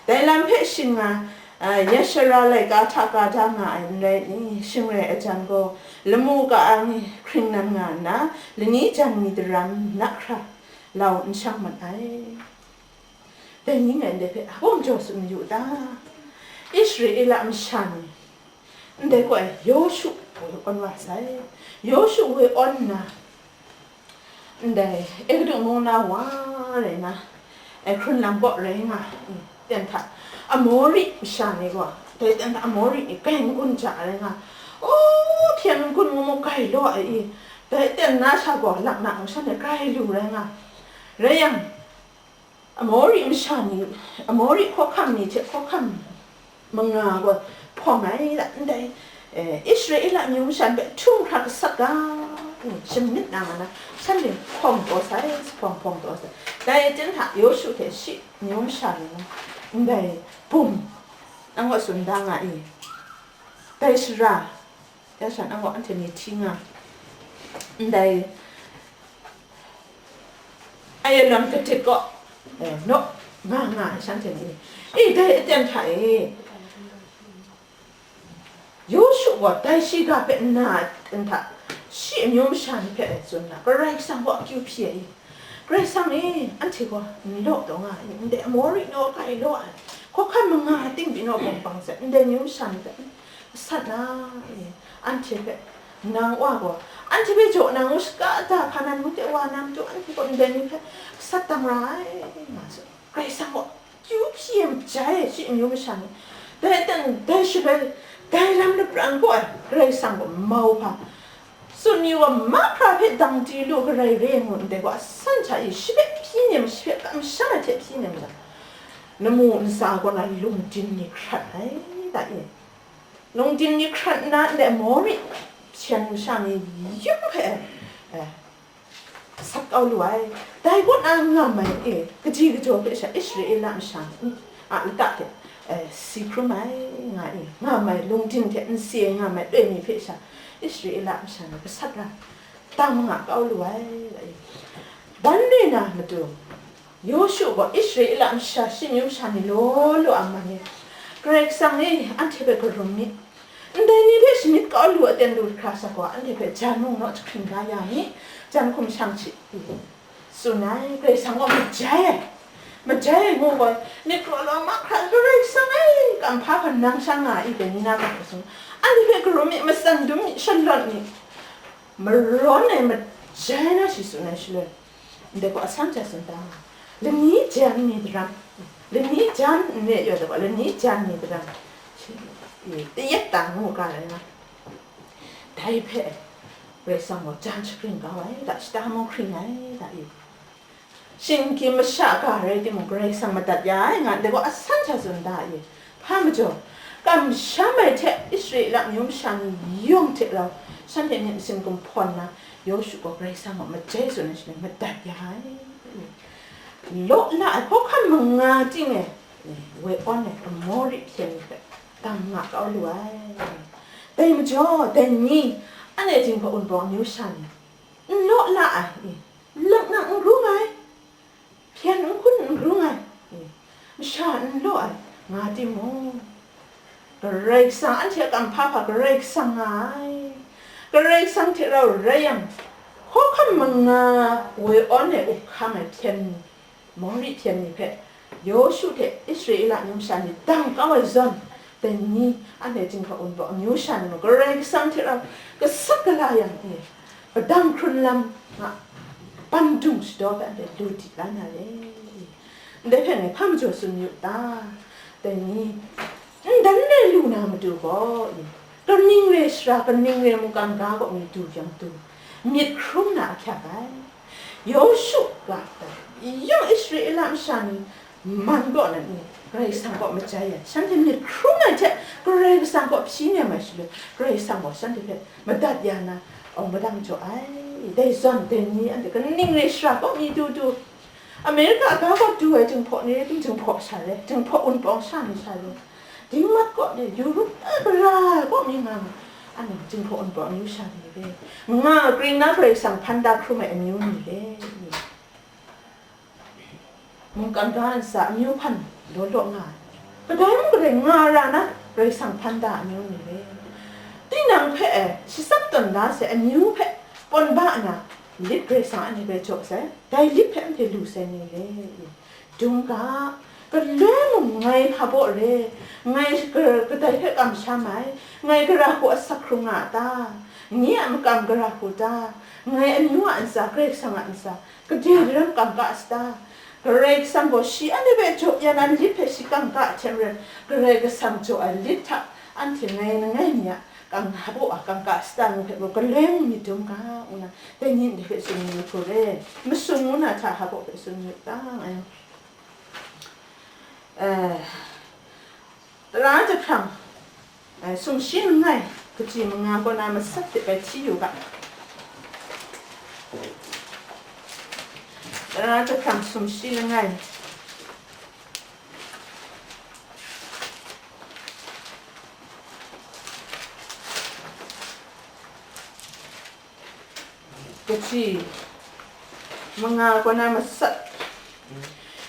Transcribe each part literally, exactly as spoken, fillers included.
Dai lam hpe shing nga, a, Yashara laika hta ka da nga ai n rai ni? Shing rai ai jan gaw, lamu ka-ang e hkringnan nga nna, lani jan mi daram na hkra lau n shang mat ai. Dai ni ngai ndai hpe hpa majaw tsun mayu u ta? Israela masha ni, ndai gaw ai Yawshu woi awn wa sai. Yawshu woi awn nna, ndai Egutu mung na wa rai na, e, hkrun lam kaw rai nga, ten hta Amori masha ni gaw, dai ten hta Amori ni grai n-gun ja rai nga, o, hpyen n-gun mu mu grai law ai i, dai ten na sha gaw laknak mung shan e grai lu rai nga. Rai yang, Amori masha ni, Amori hkawhkam ni hte hkawhkam manga gaw hpawng ai la, ndai, eh, Israela amyu masha ni hpe htum hkra gasat ga, mm, shamyit na nga na, shanhte hpawng taw sai, hpawng hpawng taw sai. Dai ten hta Yawshu hte shi amyu masha ni mung, ndai bum, nang gaw tsun da nga i, dai sara, ya sha nang gaw anhte ni hti nga, ndai Ayalon kadik kaw, eh, naw nga nga ai shanhte ni, e, dai aten hta e, Yawshu gaw dai shiga hpe nna aten hta, shi amyu masha ni hpe tsun nna, Karai Kasang gaw akyu hpyi ai i, Karai Kasang e, anhte gaw n law taw nga ai, ndai Amori naw grai law ai, hkawhkam manga ting pyi naw bawng bang sai, ndai amyu masha ni hpe, Sat na, e, anhte hpe, nang Wa gaw, anhte hpe jaw na ngu shaga da, Hkanan mung de wa na matu, anhte gaw ndai ni hpe sat dang ra ai, nga tsun. Karai Kasang gaw, kyu hpyi e majai, shi amyu masha ni. Dai aten, dai shaloi, dai lam lapran gaw ai, Karai Kasang gaw mau hpa, tsun yu wa, mahkra hpe dang di lu garai re ngu ndai gaw, asan hta e, shi hpe hpyi nem, shi hpe kamsham ai hte hpyi nem jang, lamu ntsa kaw na lungdin ni hkrat ai, da e. Lungdin ni hkrat nna, ndai Amori hpyen masha ni yung hpe, eh, sat kau lu ai. Dai kaw na ngam ai, e, kaji kajaw hpe sha Israela masha ni a lata hte, eh, si hkrum ai, nga e, ngam ai, lungdin hte n si ai ngam ai loi mi hpe sha Israela masha ni gasat ra, dang nga kau lu ai, nga e. Ban re na matu, Yawshu gaw Israela masha shi amyu masha ni law law a man e, Karai Kasang e, anhte hpe karum mi, ndai ni hpe shamyit kau lu aten lu hkra sha gaw, anhte hpe jan mung naw jahkring da ya mi, jan hkum shang hti, tsun ai. Karai Kasang gaw majai ai, majai ai ngu gaw, myit kraw law mahkra Karai Kasang e, kamhpa hkan nang shang nga ai i dai ni na ga hkra sung, anhte hpe karum mi, matsan dum mi, shalawt mi, marawn ai majai na shi tsun ai shaloi, ndai gaw asan hta tsun ta nga, lani jan mi daram, lani jan n re yaw dai gaw, lani jan mi daram, shi, i, tayet ta ngu ga ai nga, dai hpe Karai Kasang gaw jan shakring kau ai, da shata mung hkring ai, da i. Shinggyim masha ga rai timung, Karai Kasang madat ya ai, nga ndai gaw asan hta tsun da i. Hpa majaw, kamsham ai hte Israela amyu masha ni yawng hte rau, shanhte myit masin gumhpawn na, Yawshu gaw Karai Kasang gaw majai tsun ai shaloi, madat ya ai. Law la ai hkawhkam manga ting e, woi awn ai Amori hpyen ni hpe dang nga kau lu ai. Dai majaw, dai ni, anhte Jinghpaw Wunpawng amyu masha ni, n law la ai, laknak n grung ai, hpyen n hkun n grung ai, masha n law ai, nga timung, Karai Kasang, anhte a kamhpa hpa Karai Kasang nga ai. Karai Kasang hte rau rai yang, hkawhkam manga woi awn ai up hkang ai hpyen ni, Amori hpyen ni hpe, Yawshu hte Israela amyu masha ni dang kau ai zawn, dai ni, anhte Jinghpaw Wunpawng amyu masha ni mung Karai Kasang hte rau gasat gala yang e, padang hkrun lam nga, pandung shadaw hpe anhte lu di la na re. Ndai hpe ngai hpa majaw tsun yu ta? Dai ni, n dan re lu na matu gaw, kaning re sara, kaning re mungkan ga kaw mi du yang du, myit hkrum na ahkyak ai. Yawshu ga, yung Israela masha ni man kaw na ni, Karai Kasang kaw majai ai, shanhte myit hkrum ai hte Karai Kasang kaw hpyi nem ai shaloi, Karai Kasang gaw shanhte hpe madat ya na, awng padang jaw ai. Dai zawn, dai ni anhte kaning re sara kaw mi du du, America ga kaw du ai Jinghpaw ni rai tim, Jinghpaw sha rai, Jinghpaw Wunpawng sha ni sha rai, Dingmat kaw ni, Europe ai gara kaw mi nga nga, anhte Jinghpaw Wunpawng amyu sha ni rai, nga kring na Karai Kasang hpan da hkrum ai amyu ni rai, mungkan ga ntsa amyu hpan law law nga ai, Kadai mung kadai nga ra na, Karai Kasang hpan da amyu ni re. Tinang hpe e, shachyip tawn da sai amyu hpe pawn ba na, lit Karai Kasang a ni hpe jaw sai, dai lit hpe anhte lu sai ni re. Dum ga, galoi mung ngai hpa baw re, ngai ka-, kadai hpe kamsham ai, ngai gara hku asak hkrung nga a ta? Nye a makam gara hku ta? Ngai amyu a ntsa, Karai Kasang a ntsa, gade daram kangka sata? Karai Kasang gaw shi anhte hpe jaw yan ai lit hpe shi kangka ai hte maren, Karai Kasang jaw ai lit hta anhte ngai langai mi a kang-, hpa baw a kangka sata ngu hpe gaw galoi mung myit dum ga, ngu na, dai ni ndai hpe tsun yu hku re, masum ngu na hta hpa baw hpe tsun yu ta, ngai. Eh, Tara jahprang, eh, sumshi langai, kaji manga kaw na matsat de bai hti yu ga. Tara jahprang sumshi langai. Kaji manga kaw na matsat.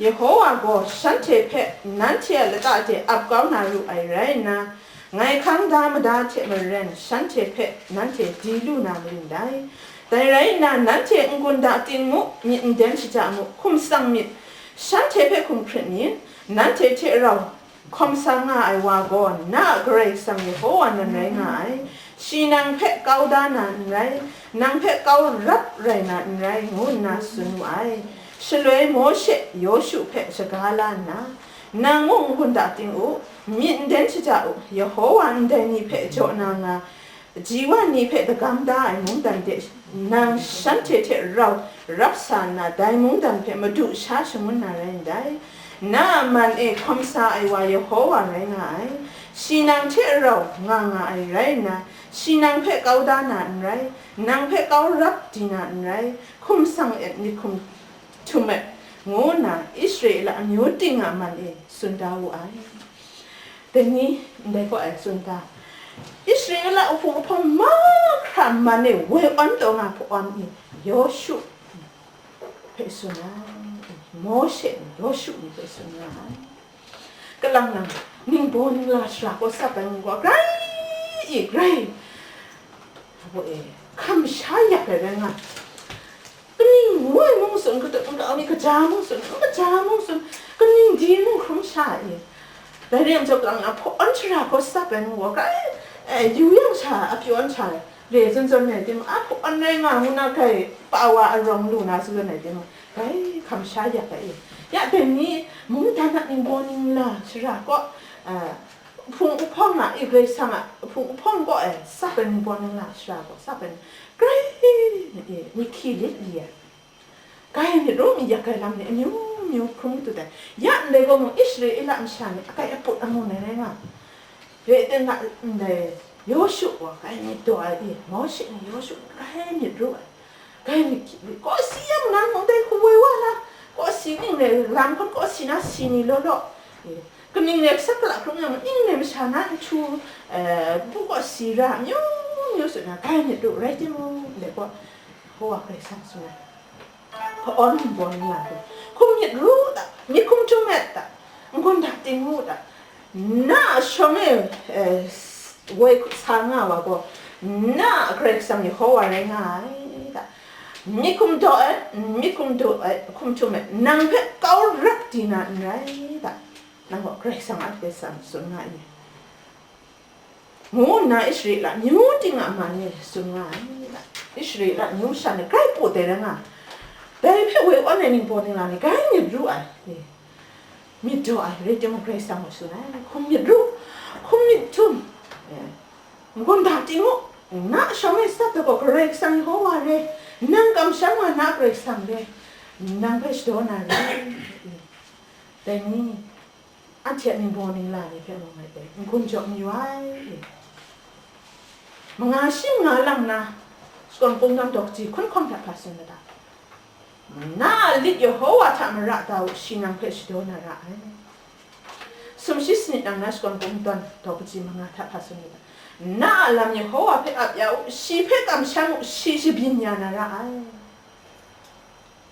Yehowa gaw shanhte hpe nanhte a lata de ap kau na ru ai rai nna, ngai hkang da mada hte maren shanhte hpe nanhte di lu na marin dai. Dai rai nna, nanhte n-gun da ting mu, myit n den shaja mu, hkum tsang myit, shanhte hpe hkum hkrit myit, nanhte hte rau hkawm sa nga ai wa gaw, na a Karai Kasang Yehowa nan rai nga ai. Shi nang hpe kau da na n rai, nang hpe kau rap rai na n rai, ngu nna tsun wu ai. Shaloi Mawshe Yawshu hpe shaga la nna, "Nang mung n-gun da ting u, myit n den shaja u, Yehowa ndai ni hpe jaw na nga, ji wa ni hpe dagam da ai mungdan de nang shanhte hte rau rap sa nna, dai mungdan hpe madu sha shangun na rai ndai. Na a man e hkawm sa ai wa Yehowa rai nga ai. Shi nang hte rau nga nga ai rai nna, shi nang hpe kau da na n rai, nang hpe kau rap di na n rai, hkum tsang et myit hkum htum et," ngu nna Israela amyu ting a man e tsun da wu ai. Dai ni ndai gaw ai tsun da, Israela a hpung ahpawng mahkra man e woi awn taw nga hpawn ni Yawshu hpe tsun ai, Mawshe ni Yawshu ni hpe tsun nga ai. Kalang nang, ningbaw ningla shara kawsap ai ngu gaw, grai i, grai, hpa baw e, hkam sha yak ai rai nga. Kaning ngu ai mung tsun, kadu kau ni kaja mung tsun, n kaja mung tsun, kaning di mung hkrum sha i. Dai re ai majaw, kalang nang, hpawn shara kawsap ai ngu gaw, grai, e, yu yang sha, a pyawn sha, re zawn zawn ai timung, a hpawn rai nga ngu na, grai pa wa arawng lu na zawn zawn ai timung, grai hkam sha yak ai i. Ya dai ni, mungdan a ningbaw ningla shara kaw, a, hpung uhpawng a, i, Karai Kasang a hpung uhpawng kaw e sap ai ningbaw ningla shara kaw sap ai ni, grai, i, myit hkyi lit li ai. Grai myit ru myit yak ai lam ni amyu myu hkrum dut ai. Ya ndai gaw mung Israela masha ni akai aput angun ai rai nga. Re ai ten, ndai Yawshu gaw grai myit daw ai i, Mawshe ni Yawshu grai myit ru ai. Grai myit hkyi, kawsi yang nang mung dai hku woi wa na, kawsi ning rai lam hkan kawsi na si ni law law, e, kaning rai hkasat hkala hkrum yang, ning rai masha na nhtu, e, bu kawsi ra, amyu myu tsun na, grai myit ru, rai timung, ndai gaw, Yehowa Karai Kasang tsun ai. Hpa-awn ningbaw ningla hpe, hkum myit ru ta, myit hkum htum et ta, n-gun da ting u ta, na a shawng e, e, woi sa nga wa gaw, na a Karai Kasang Yehowa rai nga ai ta, myit hkum daw ai, myit hkum daw ai, hkum htum ai, nang hpe kau rap di na n rai ta, nang gaw Karai Kasang a hpe tsun nga ai. Ngu nna Israela amyu ting a man e tsun nga ai. Israela amyu sha ni grai put ai rai nga, dai hpe woi awn ai ningbaw ningla ni grai myit ru ai, myit daw ai, rai timung Karai Kasang gaw tsun ai, hkum myit ru, hkum myit htum, n-gun da ting u, na a shawng e sat ai gaw Karai Kasang Yehowa rai, nang kamsham nga na a Karai Kasang rai, nang hpe shadaw na rai. Dai ni, anhte a ningbaw ningla ni hpe mung ngai gaw n-gun jaw mayu ai. Manga shi manga lang na, shakawn kungdawn daw kaji hkun hkawm hta hpa tsun mada. Na a lit Yehowa hta mara da u, shi nang hpe shadaw na ra ai. Sumshi sanit nang na, shakawn kungdawn daw kaji manga hta hpa tsun mada. Na a lam Yehowa hpe ap ya u, shi hpe kamsham u, shi shabyin ya na ra ai.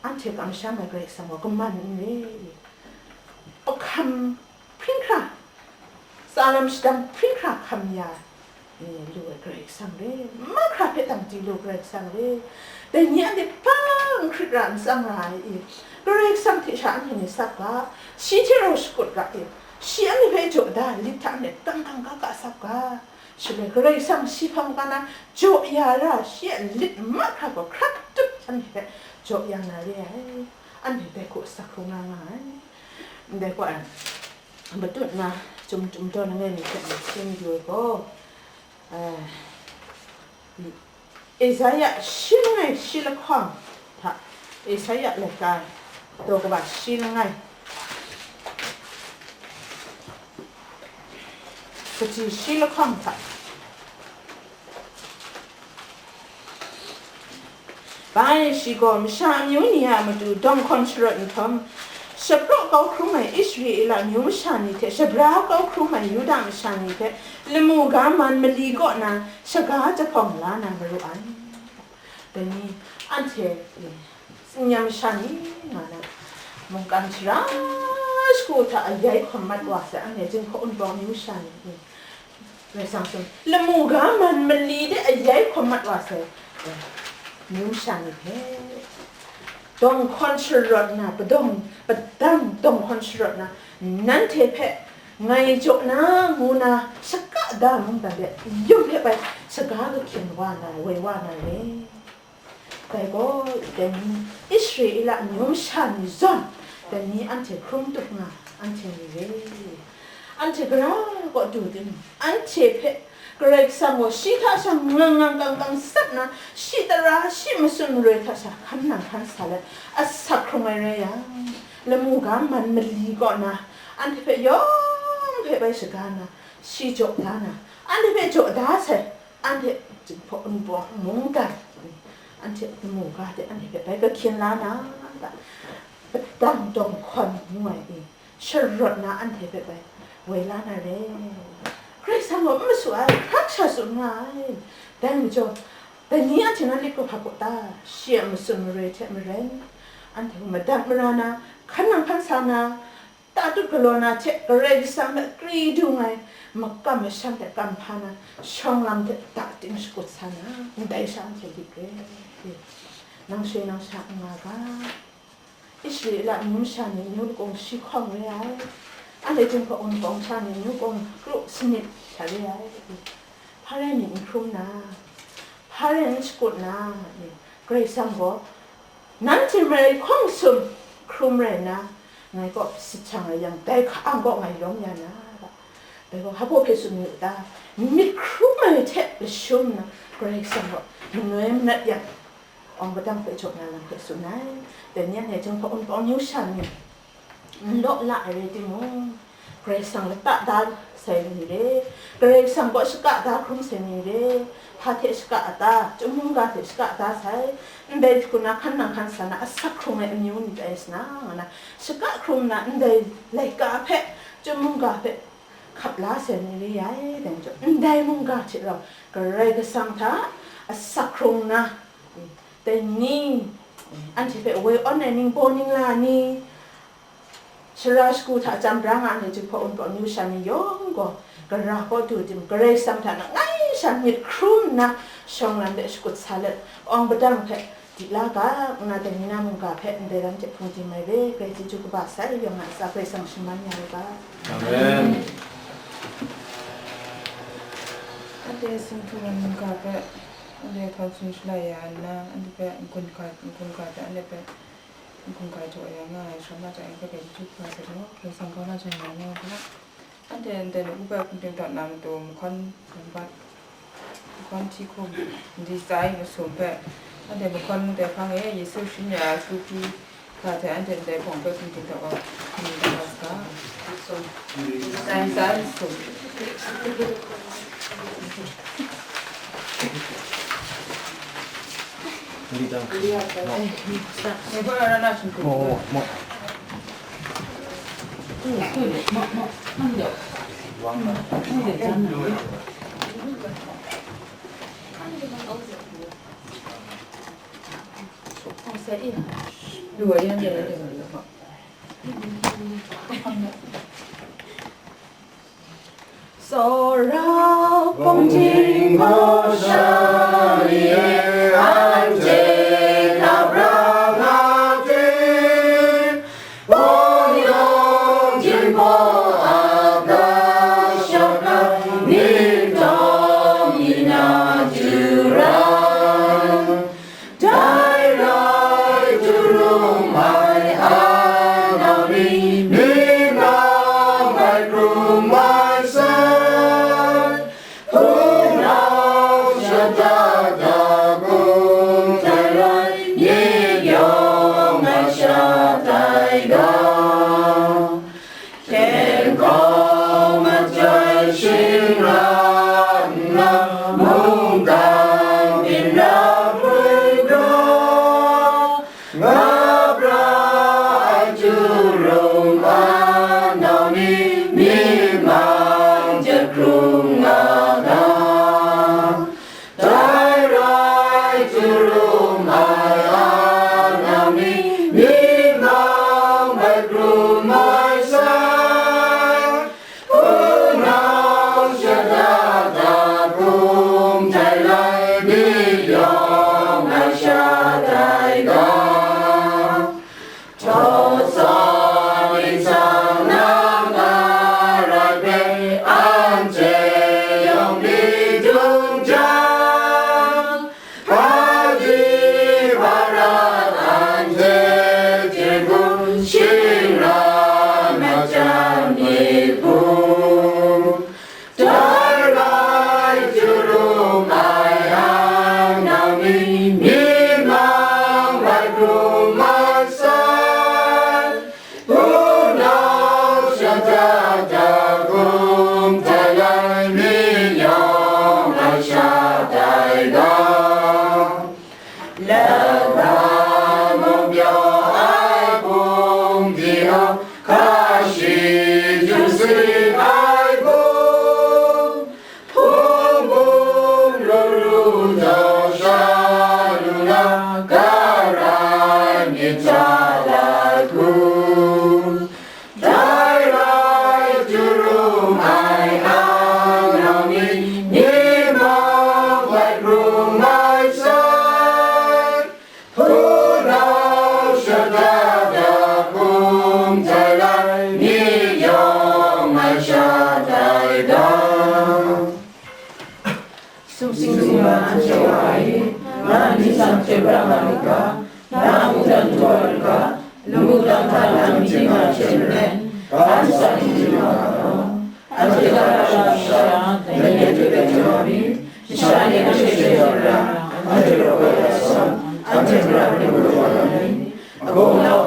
Anhte kamsham ai Karai Kasang gaw kaman n re. Pahkam hpring hkra, Alam shadang hpring hkra hkam ya, e, lu ai Karai Kasang re, mahkra hpe dang di lu Karai Kasang re. Dai ni anhte hpa n hkrit ra n tsang ra ai i, Karai Kasang hte sha anhte ni sap ga, shi hte rau shakut ga i, shi anhte hpe jaw da, lit hta anhte kang kang ga ga sap ga, shaloi Karai Kasang shi hpang ka na jaw ya ra, shi a lit mahkra gaw hkrat tut anhte hpe jaw ya na re ai, anhte dai hku asak hkrung nga nga ai. Ndai gaw ai, matut na, chyum chyum tawn langai mi hte na sing yu ai gaw, eh, Isaiah shi langai shi lahkawng hta, Isaiah laika daw kaba shi langai, kaji shi lahkawng hta. Bai, shi gaw masha amyu ni a matu dawng hkawn sharawt nhtawm, shapraw kau hkrum ai Israela amyu masha ni hte shabra kau hkrum ai Yuda masha ni hpe lamu ga man mali kaw na shaga jahpawng la na maru ai. Dai ni, anhte, tsin-yam masha ni nga na, mungkan shara shagu hta ayai hkawm mat wa sai, anhte Jinghpaw Wunpawng amyu masha ni, Karai Kasang tsun, lamu ga man mali de ayai hkawm mat wa sai, amyu masha ni hpe dawng hkawn sharawt na, padawng, padang dawng hkawn sharawt na, nanhte hpe ngai jaw na, ngu na, shaka da mungdan de, yum hpe bai shaga kahkyin wa na, woi wa na re. Dai gaw, dai ni, Israela amyu masha ni zawn, dai ni anhte hkrum tup nga, anhte ni re. Anhte gara kaw du timung, anhte hpe Karai Kasang gaw shi hta sha ngang ngang kang kang sat na, shi tara, shi matsun maroi hta sha hkan nang hkan sa let asak hkrung ai rai yang, lamu ga man mali kaw na, anhte hpe yawng hpe bai shaga na, shi jaw da na, anhte hpe jaw da sai, anhte Jinghpaw Wunpawng mungdan, anhte lamu ga de anhte hpe bai kahkyin la na, padang dawng hkawn ngu ai i, sharawt na anhte hpe bai woi la na re. Karai Kasang gaw n masu ai, hkrak sha tsun nga ai. Dai majaw, dai ni anhte nan lit kau hkap ta? Shi a matsun maroi hte maren, anhte hpe madat mara na, hkan nang hkan sa na, tatut galaw na hte Karai Kasang hpe kri dung ai makam masham hte kam hpa na, shawng lam hte dating shakut sa na, ndai sha anhte lit re. Nang shoi nang sha n nga ga. Israela amyu masha ni amyu lakung shi hkawng re ai, anhte Jinghpaw Wunpawng sha ni amyu kung kru sanit hta re ai. Hpa rai myit n hkrum na, hpa rai n shakut na, Karai Kasang gaw, nanhte marai hkawng sum hkrum rai nna, ngai kaw sit shang rai yang, dai hka-ang kaw ngai lawm ya na, dai gaw hpa baw hpe tsun yu ta? Myit hkrum ai hte lashum nna, Karai Kasang gaw manoi manat yang, awng padang hpe jaw na lam hpe tsun ai. Dai ni anhte Jinghpaw Wunpawng amyu sha ni, n law la ai rai timung, Karai Kasang lata da sai ni re, Karai Kasang kaw shaka da hkrum sai ni re, hpa hte shaka a ta, chyum mungga hte shaka da sai, ndai hku na hkan nang hkan sa na asak hkrung ai amyu ni tai sa na, nga na, shaka hkrum na ndai laika hpe, chyum mungga hpe hkap la sai ni re ai, dai majaw, ndai mungga hte rau Karai Kasang hta asak hkrung na, dai ni, anhte hpe woi awn ai ningbaw ningla ni, sara shagu hta chyam bra nga ai Jinghpaw Wunpawng amyu sha ni yawng gaw, gara kaw du tim, Karai Kasang hta langai sha myit hkrum nna, shawng lam de shakut sa let, awng padang hpe di la ga, nga dai ni na mungga hpe ndai lam hte hpung tim ai re, Karai chyeju kaba sai yawng a ntsa Karai Kasang shaman ya ai ga. Amen. Anhte Sinthumung mungga hpe, anhte hkau tsun shalai ya nna, anhte hpe n-gun ga, n-gun ga hte anhte hpe n-gun ga jaw ya nga ai, shaman hta anhte hpe chyeju kaba sai gaw, Karai Kasang kaw na jaw ya nga ai ga. Anhte ndai lawu hpe hpung dingtawt na matu mahkawn, mahkawn hti hkum, design masum hpe, anhte mahkawn dai hpang e Yesu sharin ya ai hkru hkri hta hte anhte ndai hpawng hpe hpung dingtawt wa, hpung dingtawt wa saga. Design masum. Tsawra hpung htingnu masha ni e, anhte hkap ra nga hte, wunawng Jinghpaw a ga shaka ni tawng ni na du ra. Dai rai, htu rum ai a nau ni, myi nang bai hkrum ai sai, hpunau shada da hkum tai rai, myi yawng ai sha tai ga. Hten hkawm majoi shing ra nna, mungkan byin ra hkrum hkrum, nga pra ai htu rum a nau ni, myi mang jet hkrum nga ga. Dai rai, htu rum ai a nau ni, myi mang bai hkrum ai sai, hpunau shada da hkum tai rai, myi yawng ai sha tai ga. Htaw tsawn ningsang na nga rai hpe, anhte yawng myit dung jang, hpa di hpa ra anhte hte hkun shing ra mat jang myit hku. Dai rai, htu rum ai a nau ni, myi mang bai hkrum ai sai, hpunau shada da hkum tai rai, myi yawng ai sha tai ga. Lata mung pyaw ai hpung di hkau, hka shi jun sit ai hpung, hpung bum ru ru daw sha lu na, ga rai myit ta lai hku. Dai rai, htu rum ai a nau ni, myi mang bai hkrum ai sai, hpunau shada da hkum tai rai, myi yawng ai sha tai ga. Sumsing sumla anhte wa ai, nga ningsang hte pra nga lu ga, nga mungdan du wa lu ga, lamu dan hta na myit nga hte maren, ga ntsa ni di nga ga, anhte ga ra sha, dai ni hte bai jaw mi, masha ni anhte hte jaw ra, anhte raw kau ya saw, anhte mara ni mu wa ga mi, agaw na wa